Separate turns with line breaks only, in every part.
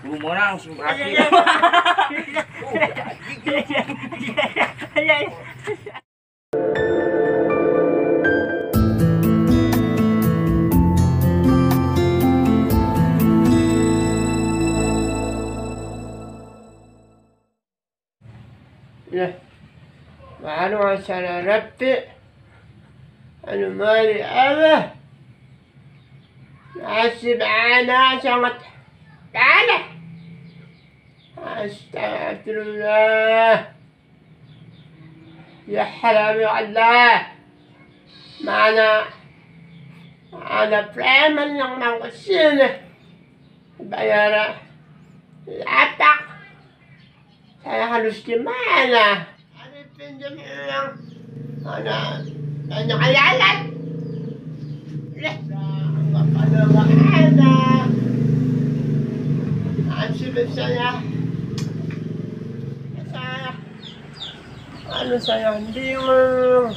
Kudu meunang sing berarti.
Ya, baru sana rapi, anu mali apa? Nasib ana sangat tanah. Astagfirullah. Ya haram ya Allah. Mana ada preman yang mau ke sini bayar lapak. Saya harus gimana? Ada pinjam uang, ada banyak lalat. Lah, nggak ada. Nasib saya, aduh saya bingung.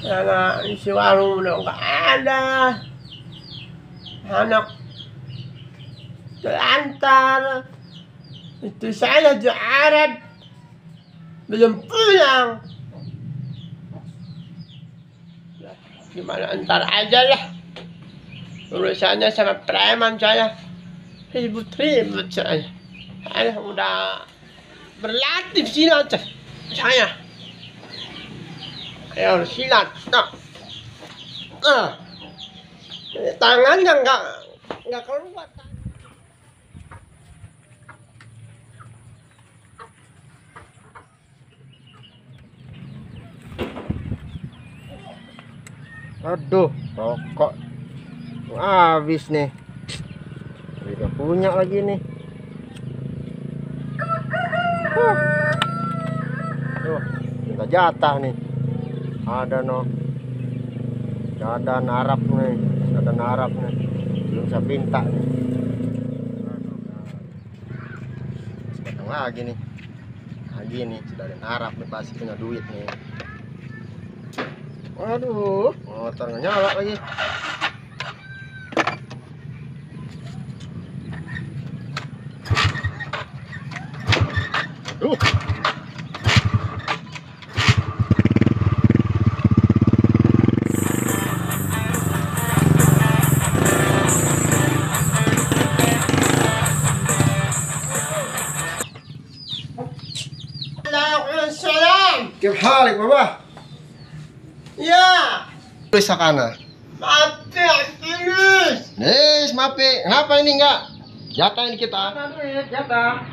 Karena isi warung udah nggak ada, anak terlantar. Itu saya di Arab belum pulang. Gimana antar aja lah urusannya sama preman saya. Ribut-ribut saya. Saya udah berlatih silat saya. Saya harus silat. Nah, tangannya nggak keluar.
Aduh, rokok habis nih. Udah punya lagi nih. Tuh, minta jatah nih. Ada no. Ada Arab nih, ada Arab nih. Belum saya minta nih. Sebatang lagi nih. Lagi nih, sudah ada Arab nih pasti punya duit nih. Waduh, motor nggak nyala lagi. Aduh.
Waalaikumsalam.
Kif halik, Bapak?
Ya.
Tulis sakana.
Mati tulis.
Nih, mapi. Kenapa ini enggak? Jatah ini kita. Jatah duit, jatah.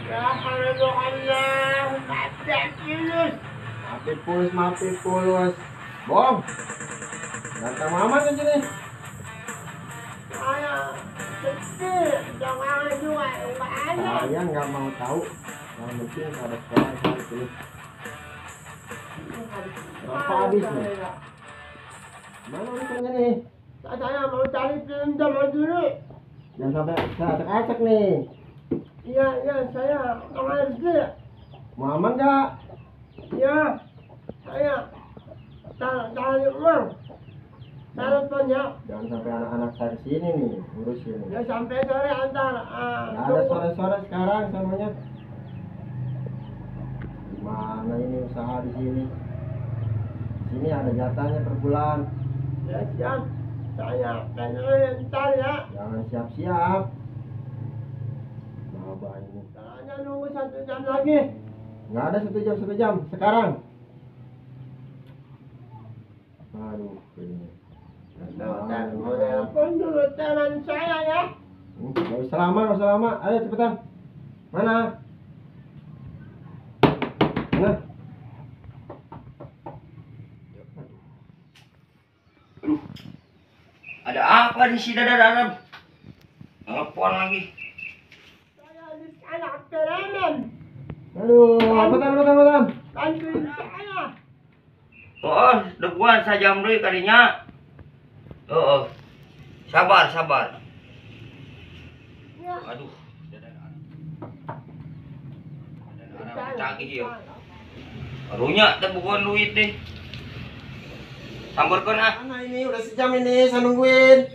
Ya Allah, mati tulis.
Mati pulus, mati pulus. Bom. Ganteng amat di sini.
Saya sedih, jangan juga enggak ada.
Saya nggak mau tahu. Yang penting ada sekolah saya tulis. Berapa habis nih? Mana urusannya nih?
Saya mau cari pinjam dulu.
Jangan sampai saya acak-acak nih.
Iya, iya, saya mengerti.
Mau aman nggak?
Iya, saya cari uang. Telepon ya.
Jangan sampai anak-anak saya kesini nih, urusin.
Ya sampai sore antar.
Nggak ada sore-sore sekarang samanya. Gimana ini usaha di sini? Sini ada jatahnya per bulan.
Ya siap, saya pengen ntar ya.
Jangan siap-siap. Coba ini.
Soalnya nunggu 1 jam lagi.
Nggak ada 1 jam, 1 jam. Sekarang. Aduh, ini.
Mau telepon dulu teman saya ya.
Nggak usah lama, nggak usah lama. Ayo cepetan. Mana? Mana?
Aduh, ada apa di sini ada Arab? Telepon lagi.
Saya di anak preman.
Aduh, cepetan.
Bantuin saya.
Oh, deguan sajam deui kadinya. Oh, sabar, sabar.
Ya.
Aduh, ada Arab canggih ya. Karunya teh bukan duit deh. Sambarkeun ah.
Mana ini udah sejam ini saya nungguin.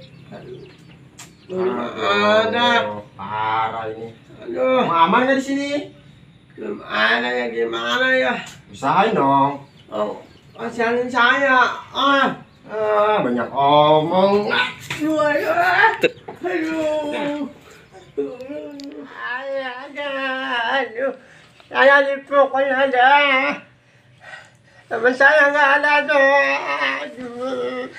Belum ada.
Parah ini.
Aduh.
Mau aman nggak di sini?
Belum ada ya, gimana ya?
Usahain dong.
Oh, kasihanin saya. Ah,
banyak omong.
Aduh, aduh. Aduh. Aduh. Saya dipukul ada. Teman saya nggak ada tuh. Aduh.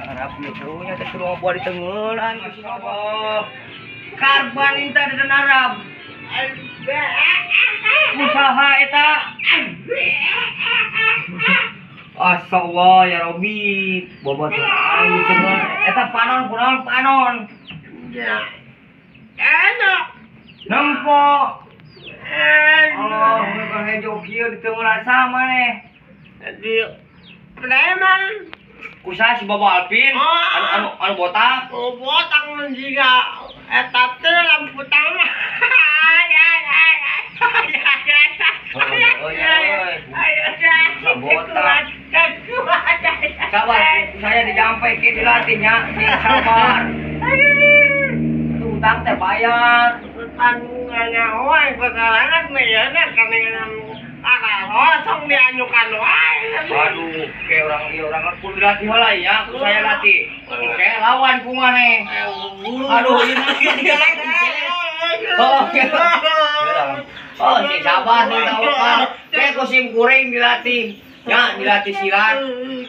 Arab nya teh kudu buat di tengeulan ku si Abah. Karban inta di Arab. Usaha eta. Asallah ya Robi, bobot aing cenah eta panon kunaon panon.
Ya. Enak.
Nempo. Allah, mereka hejo kieu di tengeulan sama nih.
Di preman.
Kusaha si Baba Alvin, anu anu anu botak.
Oh, botak mun jiga eta teh lampu utama.
Botak. Sabar, saya dijampe ke dilatihnya, sing sabar. Itu utang teh bayar.
Tanggungannya wae bakalangan mayana kaningan kosong dianyukan wae.
Aduh, kayak orang ieu orang kudu dilatih heula ya, ku saya latih. Oke, lawan ku maneh. Aduh, ieu mah dilatih. Oh, oh, sing sabar sing tawakal. Kayak ku sim kuring dilatih. Ya, dilatih silat.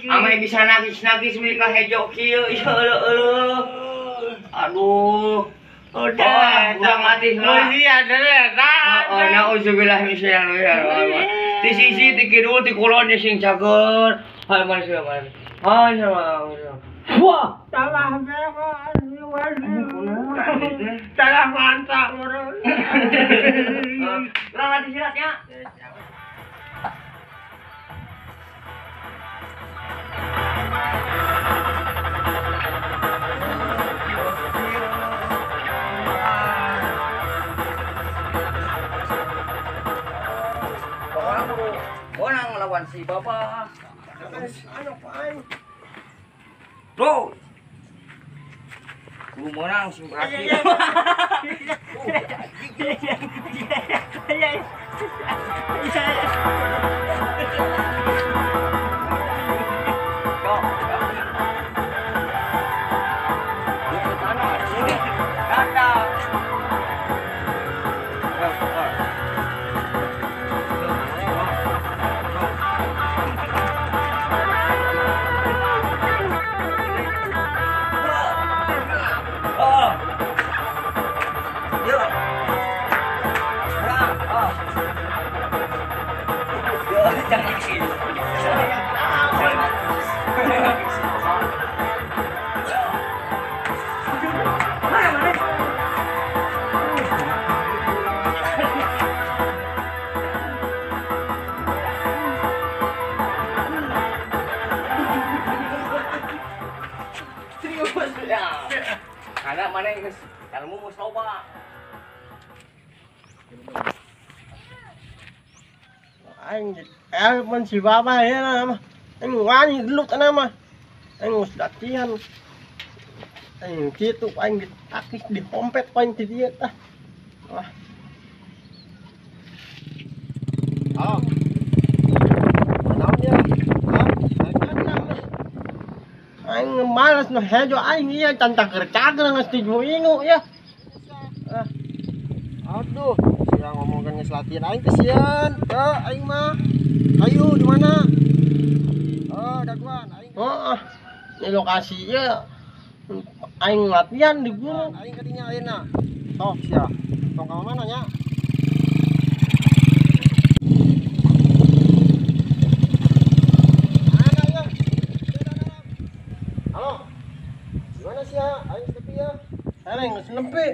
Ameh bisa nagis-nagis milik hejo kieu. Ya euleuh. Aduh. Udah, udah mati lah.
Iya,
oh, nauzubillah minasyaitonir rajim. Di sisi di kidul di kulon di sing cager. Hai mana sih mana? Hai sama. Wah,
salah salah mantap.
Kurang latih silatnya. Orang melawan si Bapak. Bro, kudu menang sing berarti. Karena mana yang ilmu mesti loba.
Aing mun si Baba ya mah. Aing wani gelut ana mah. Aing geus latihan. Aing kitu aing ditakis dihompet aing ti dieu tah. Wah.
Halo. Naon ya? Hah?
Aing malas nu hejo aing ieu can cager-cager geus dijuingu ya.
Aduh, sia ngomongkeun geus latihan aing kesian. Heuh, aing mah. Ayo di mana? Oh, daguan aing.
Heeh. Di lokasi ieu aing latihan di gunung.
Aing kadinya ayeuna. Sok sia. Tong ka mana nya? Mana ya? Halo. Di mana sia? Aing tepi ya.
Aing geus nepi.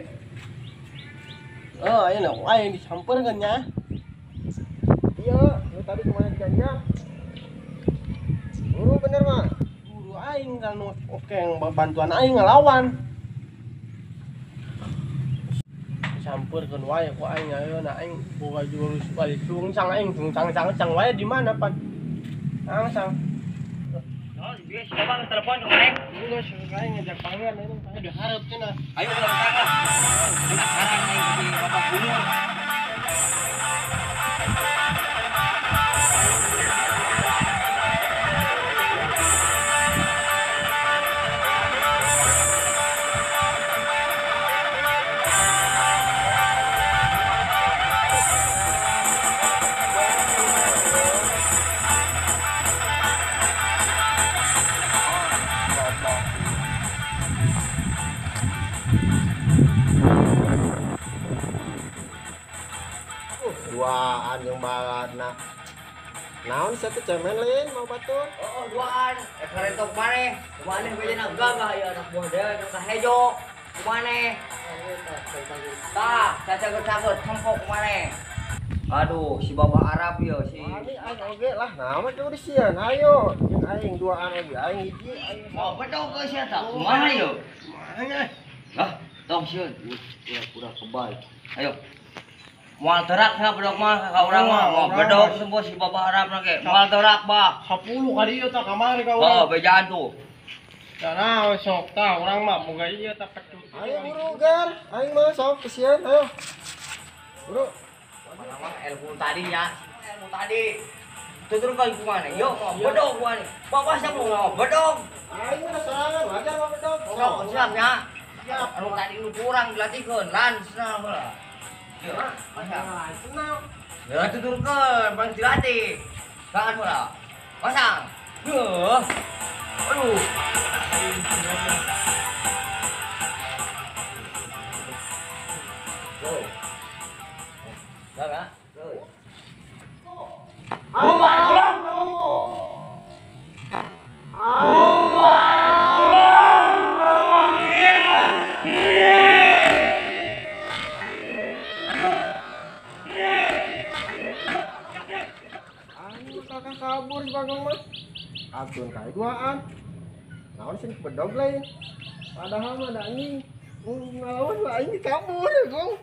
Oh, ayo nak, ayo disamperkan ya.
Iya, lu tadi kemana janjian? Guru bener mah.
Guru aing kan oke yang bantuan aing ngelawan. Disamperkan wae ku aing ayo nak aing boga jurus balik sungsang aing sungsang sang wae di mana pan? Langsung.
Oh, bieu si Babang telepon ke maneh.
Geus aing ngajak panggil ini udah hareup cenah.
Ayo urang lah. Penasaran aing si Babang bunuh.
Duaan yang balana. Naon satu cemen lain mau batur?
Oh, duaan. Karentok maneh. Maneh bejana gagah ya anak buah dewe ka hejo. Kumaneh. Tah, cacaget-caget cempok kumaneh. Aduh, si Bapak Arab ya si.
Ani aing oge lah, naon mah kudu sieun. Ayo, jeung aing duaan oge, aing hiji, aing.
Mau bedog geus sia tah. Kumaha ieu?
Kumaha?
Lah, tong sieun. Pura-pura kebal. Ayo. Moal terak cenah bedog mah ka urang mah. Moal bedog semua si Bapak Arab na ge. Moal terak bah.
10 ka dieu tah kamari ka urang.
Oh, bejaan tuh.
Nah, sok tah urang mah boga ieu tah pecut.
Ayo buru gar, aing mah sok kesian ayo. Buru.
Mana mah ilmu tadi nya. Ilmu tadi. Tutur ka kumaha yo mau bedog kumaha. Bapak sia mau bedog.
Aing mah sorangan wajar mah bedog.
Sok siap nya. Anu tadi nu kurang dilatihkeun lan cenah heula. Yo, pasang. Ya tuturkeun, bang dilatih. Jangan heula. Pasang. Duh. Aduh. Go. Enggak, go.
Kakak kabur si Bagong mah. Atun kae duaan. Naon sih bedog lain. Padahal mah da anjing ngalawan lah aing kabur, Gong.